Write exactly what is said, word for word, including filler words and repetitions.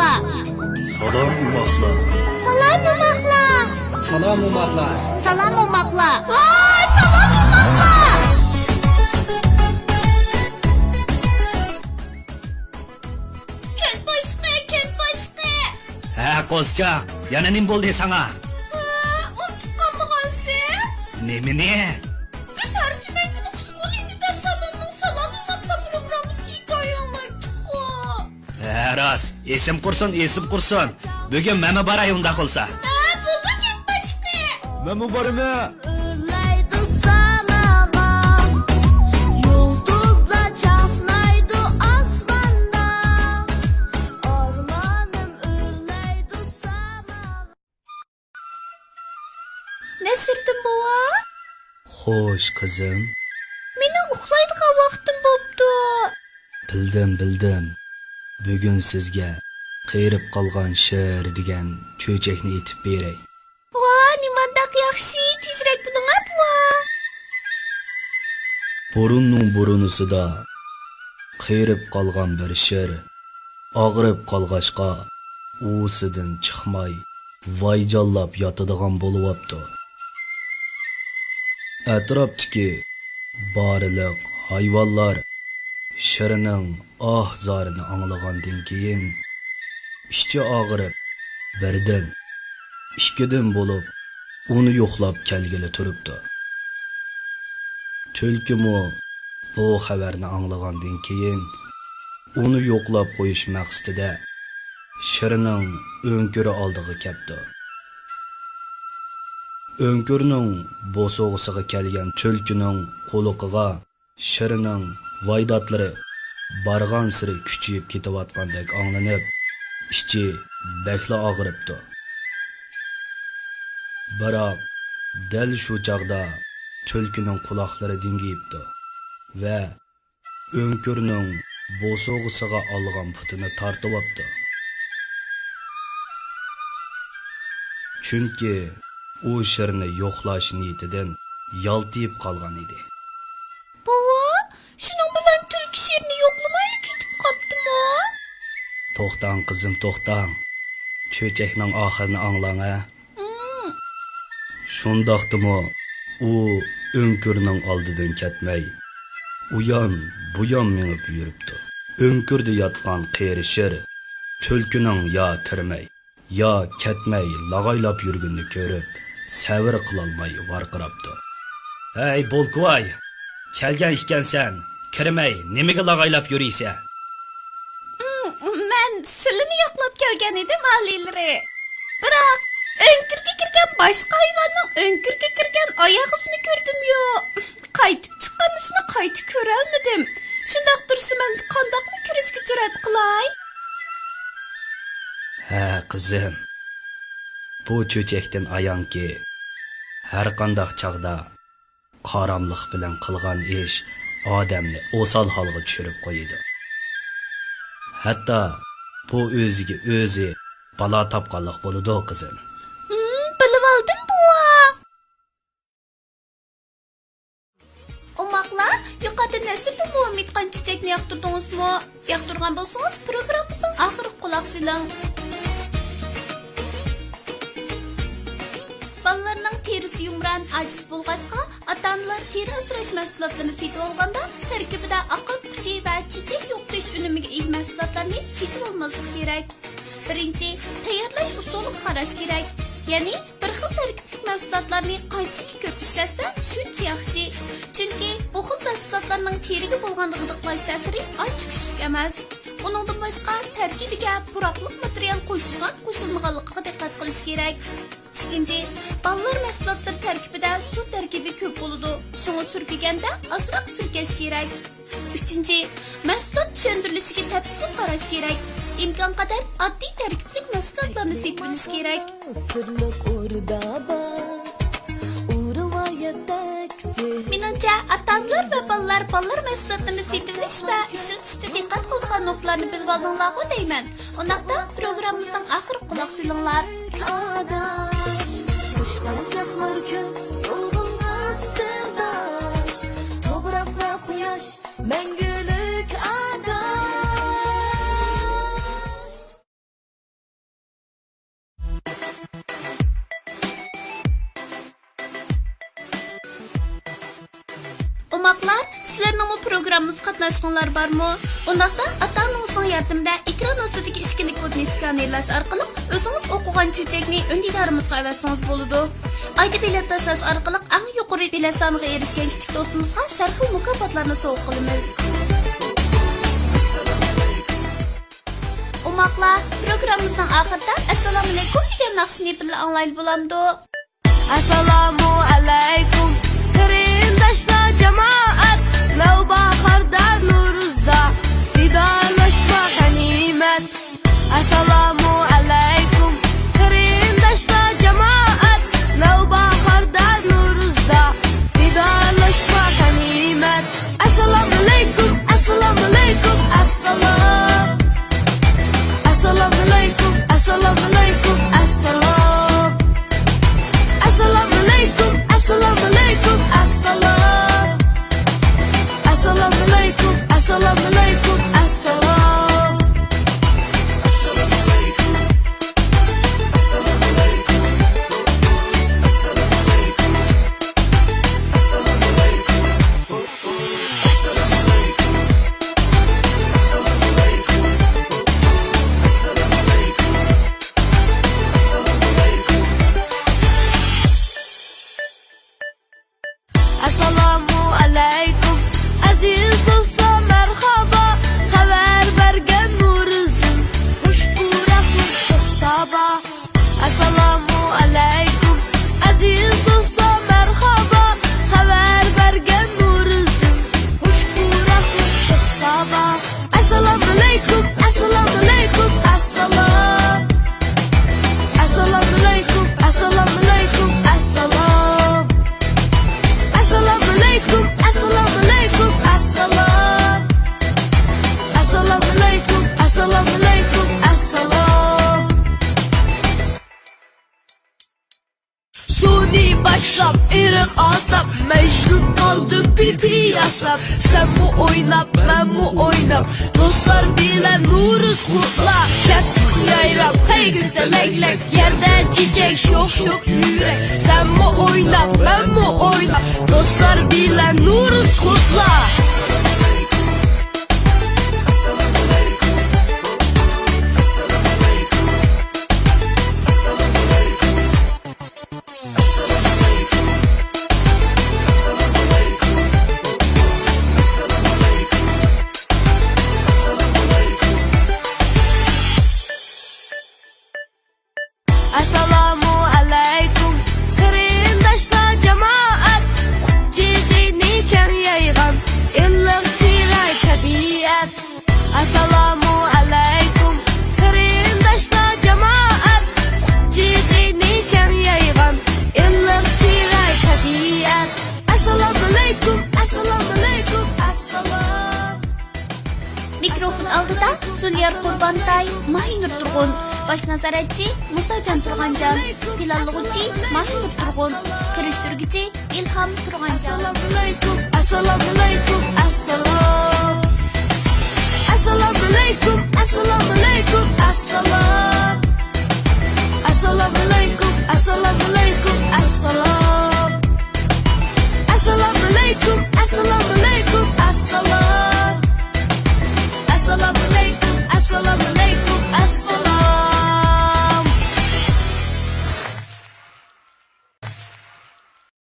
سالام ئوماقلار. سالام ئوماقلار. سالام ئوماقلار. سالام ئوماقلار. ۋاي، سالام ئوماقلار. كەنت باشلىقى، كەنت باشلىقى. ھە، قوزىچاق، يەنە نېمە بولدى ساڭا؟ ھە، ئۇنتۇپ قالمىغانسىز؟ نېمىنى؟ بىز ھەر جۈمە كۈنى خۇشبۇي ئۈندىدار سالوننىڭ سالام ئوماقلار پروگراممىسىدا ھېكايە ئاڭلايتتۇققۇ. ھە، راست. ئېسىم قۇرسۇن، ئېسىم قۇرسۇن. بۈگۈن مەنمۇ باراي ئۇنداق بولسا. ھە، بولدى، كەنت باشلىقى. مەنمۇ بارىمەن. ئۆرلەيدۇ ساماغا، يۇلتۇزلار چاقنايدۇ ئاسماندا. ئارمانىم ئۆرلەيدۇ ساماغا. نەسىردىن بوۋا. خوش، قىزىم. مېنىڭ ئۇخلايدىغان ۋاقتىم بوپتۇ. بىلدىم، بىلدىم. بۈگۈن سىزگە قېرىپ قالغان شىر دېگەن چۆچەكنى ئېتىپ بېرەي. ۋا، نېمانداق ياخشى، تېزرەك بولۇڭا، بوۋا. بۇرۇننىڭ بۇرۇنىسىدا قېرىپ قالغان بىر شىر ئاغرىپ قالغاچقا، ئۇۋىسىدىن چىقماي، ۋايجانلاپ ياتىدىغان بولۇۋاپتۇ. ئەتراپتىكى بارلىق ھايۋانلار شىرنىڭ ئاھ-زارىنى ئاڭلىغاندىن كېيىن، ئىچى ئاغرىپ، بىردىن، ئىككىدىن بولۇپ، ئۇنى يوقلاپ كەلگىلى تۇرۇپتۇ. تۈلكىمۇ بۇ خەۋەرنى ئاڭلىغاندىن كېيىن، ئۇنى يوقلاپ قويۇش مەقسىتىدە شىرنىڭ ئۆڭكۈرى ئالدىغا كەپتۇ. ئۆڭكۈرنىڭ بوسۇغىسىغا كەلگەن تۈلكىنىڭ قۇلىقىغا شىرنىڭ ۋايداتلىرى بارغانسېرى كۈچىيىپ كېتىۋاتقاندەك ئاڭلىنىپ، ئىچى بەكلا ئاغرىپتۇ. بىراق، دەل شۇ چاغدا تۈلكىنىڭ قۇلاقلىرى دىڭگىيىپتۇ ۋە ئۆڭكۈرنىڭ بوسۇغىسىغا ئالغان پۇتىنى تارتىۋاپتۇ. چۈنكى ئۇ شىرنى يوقلاش نىيىتىدىن يالتىيىپ قالغان ئىدى. بوۋا، شۇنىڭ بىلەن تۈلكە شىرنى يوقلىمايلا كېتىپ قاپتىمۇ؟ توختاڭ، قىزىم، توختاڭ. چۆچەكنىڭ ئاخىرىنى ئاڭلاڭ، ھە. شۇنداقتىمۇ ئۇ ئۆڭكۈرنىڭ ئالدىدىن كەتمەي، ئۇيان-بۇيان مېڭىپ يۈرۈپتۇ. ئۆڭكۈردە ياتقان قېرى شىر تۈلكىنىڭ يا كىرمەي، يا كەتمەي لاغايلاپ يۈرگىنىنى كۆرۈپ، سەۋر قىلالماي ۋارقىراپتۇ. ھەي، بولكىۋاي! كەلگەن ئىكەنسەن، كىرمەي نېمىگە لاغايلاپ يۈرىسەن؟ مەن سىلىنى يوقلاپ كەلگەن ئىدىم، ئالىيلىرى. بىراق، ئۆڭكۈرگە كىرگەن باشقا ھايۋاننىڭ ئۆڭكۈرگە كىرگەن ئاياغ ئىزىنى كۆردۈميۇ. قايتىپ چىققان ئىزىنى قايتا كۆرەلمىدىم. شۇنداق تۇرسا، مەن قانداقمۇ كىرىشكە جۈرئەت قىلاي؟ ھە، قىزىم. بۇ چۆچەكتىن ئايانكى، ھەرقانداق چاغدا قاراملىق بىلەن قىلغان ئىش ئادەمنى ئوسال ھالغا چۈشۈرۈپ قويىدۇ. ھەتتا بۇ ئۆزىگە ئۆزى بالا تاپقانلىق بولىدۇ، قىزىم. ھىم، بىلىۋالدىم، بوۋا. ئوماقلار، يۇقىرىدا نەسىردىن بوۋام ئېيتقان چۆچەكنى ياقتۇردىڭىزمۇ؟ ياقتۇرغان بولسىڭىز، پروگراممىمىزنىڭ ئاخىرىغا قۇلاق سېلىڭ. بالىلارنىڭ تېرىسى يۇمران، ئاجىز بولغاچقا، ئاتا-ئانىلار تېرە ئاسراش مەھسۇلاتلىرىنى سېتىۋالغاندا، تەركىبىدە ئاقارتقۇچى ۋە چېچەك يوقىتىش ئۈنۈمىگە ئىگە مەھسۇلاتلارنى سېتىۋالماسلىق كېرەك. بىرىنچى، تەييارلاش ئۇسۇلىغا قاراش كېرەك. يەنى، بىر خىل تەركىبلىك مەھسۇلاتلارنى قانچىلىكى كۆپ ئىشلەتسە، شۇنچە ياخشى. چۈنكى بۇ خىل مەھسۇلاتلارنىڭ تېرىگە بولغان غىدىقلاش تەسىرى ئانچە كۈچلۈك ئەمەس. ئۇنىڭدىن باشقا، تەركىبىگە پۇراقلىق ماتېرىيال قوشۇلغان، قوشۇلمىغانلىقىغا دىققەت قىلىش كېرەك. ئىككىنچى، بالىلار مەھسۇلاتلىرى تەركىبىدە سۇ تەركىبى كۆپ بولىدۇ، شۇڭا سۈركىگەندە ئازراق سۈركەش كېرەك. ئۈچىنچى، مەھسۇلات چۈشەندۈرۈلۈشىگە تەپسىلىي قاراش كېرەك. ئىمكانقەدەر ئاددىي تەركىبلىك مەھسۇلاتلارنى سېتىۋېلىش كېرەك. سىرلىق ئوردا بار، ئۇ رىۋايەتتەك سېھىر. مېنىڭچە، ئاتا-ئانىلار ۋە بالىلار بالىلار مەھسۇلاتلىرىنى سېتىۋېلىش ۋە ئىشلىتىشتە دىققەت قىلىدىغان نۇقتىلارنى بىلىۋالدىڭلارغۇ دەيمەن. ئۇنداقتا، پروگراممىمىزنىڭ ئاخىرىغا قۇلاق سېلىڭلار. ئاداش، قۇشقاچاقلار كۆپ، يولغىلىغا سىرداش، توغراق ۋە قۇياش، مەڭگۈلۈك ئاداش. ئوقۇغۇچىلار، سىلەرنىڭمۇ پروگراممىمىزغا قاتناشقۇڭلار بارمۇ؟ ئۇنداقتا ئاتا-ئانىڭىزنىڭ ياردىمىدە ئېكران ئاستىدىكى ئىككىلىك كودنى سكانېرلاش ئارقىلىق ئۆزىڭىز ئوقۇغان چۆچەكنى ئۈندىدارىمىزغا ئەۋەتسىڭىز بولىدۇ. ئايدا بېلەت تاشلاش ئارقىلىق ئەڭ يۇقىرى بېلەت سانىغا ئېرىشكەن كىچىك دوستىمىزغا سەرخىل مۇكاپاتلارنى سوۋغا قىلىمىز. ئوماقلار، پروگراممىمىزنىڭ ئاخىرىدا ئەسسالامۇئەلەيكۇم دېگەن ناخشىنى بىللە ئاڭلايلى بولامدۇ؟ ئەسسالامۇ ئەلەيكۇم، قېرىنداشلار، جامائەت، نەۋباھاردا، نورۇزدا، دىدارلاشما غەنىيمەت. ئەسسالامۇ ئەلەيكۇم، قېرىنداشلار، جامائەت، نەۋباھاردا، نورۇزدا، دىدارلاشما غەنىيمەت. ئەسسالامۇئەلەيكۇم، ئەسسالامۇئەلەيكۇم، ئەسسالام. ئەسسالامۇئەلەيكۇم، ئەسسالامۇئەلەيكۇم، ئەسسالام. ئەسسالامۇئەلەيكۇم، ئەسسالامۇئەلەيكۇم، ئەسسالام. ئەسسالامۇئەلەيكۇم، ئەسسالامۇئەلەيكۇم، ئەسسالام. ئەسسالامۇ ئەلەيكۇم، ئەزىز دوستلار، مەرھابا. خەۋەر بەرگەن نورۇزۇم، خۇش پۇراقلىق شوخ سابا. ئەسسالامۇ ئەلەيكۇم، ئەزىز دوستلار، مەرھابا. خەۋەر بەرگەن نورۇزۇم، خۇش پۇراقلىق شوخ سابا. ئەسسالامۇئەلەيكۇم، ئەسسالامۇئەلەيكۇم، ئەسسالام. ئەسسالامۇئەلەيكۇم، ئەسسالامۇئەلەيكۇم، ئەسسالام. ئەسسالامۇئەلەيكۇم، ئەسسالامۇئەلەيكۇم، ئەسسالام. ئەسسالامۇئەلەيكۇم، ئەسسالامۇئەلەيكۇم، ئەسسالام. سۇنى باشلاپ، ئېرىق ئاتاپ، مەجنۇن قالدىم پىپى ياساپ. سەنمۇ ئويناپ، مەنمۇ ئويناپ، دوستلار بىلەن نورۇز قۇتلا. كەتتۇق يايراپ، خەي كۆكتە لەگلەك، يەردە چېچەك، شوخ شوخ يۈرەك. سەنمۇ ئويناپ، مەنمۇ ئويناپ، دوستلار بىلەن نورۇز قۇتلا. ئەسسالامۇ ئەلەيكۇم، قېرىنداشلار، جامائەت، قۇت جىغىنى كەڭ يايغان، ئىللىق چىراي تەبىئەت. ئەسسالامۇ ئەلەيكۇم، قېرىنداشلار، جامائەت، قۇت جىغىنى كەڭ يايغان، ئىللىق چىراي تەبىئەت. ئەسسالامۇئەلەيكۇم، ئەسسالامۇئەلەيكۇم، ئەسسالام. مىكروفون ئالدىدا سۇليار قۇربانتاي، ماھىنۇر تۇرغۇن. باش نازارەتچى مۇساجان تۇرغانجان. پىلانلىغۇچى ماھىنۇر تۇرغۇن. كىرىشتۈرگۈچى ئىلھام تۇرغانجان. ئەسسالامۇئەلەيكۇم، ئەسسالامۇئەلەيكۇم.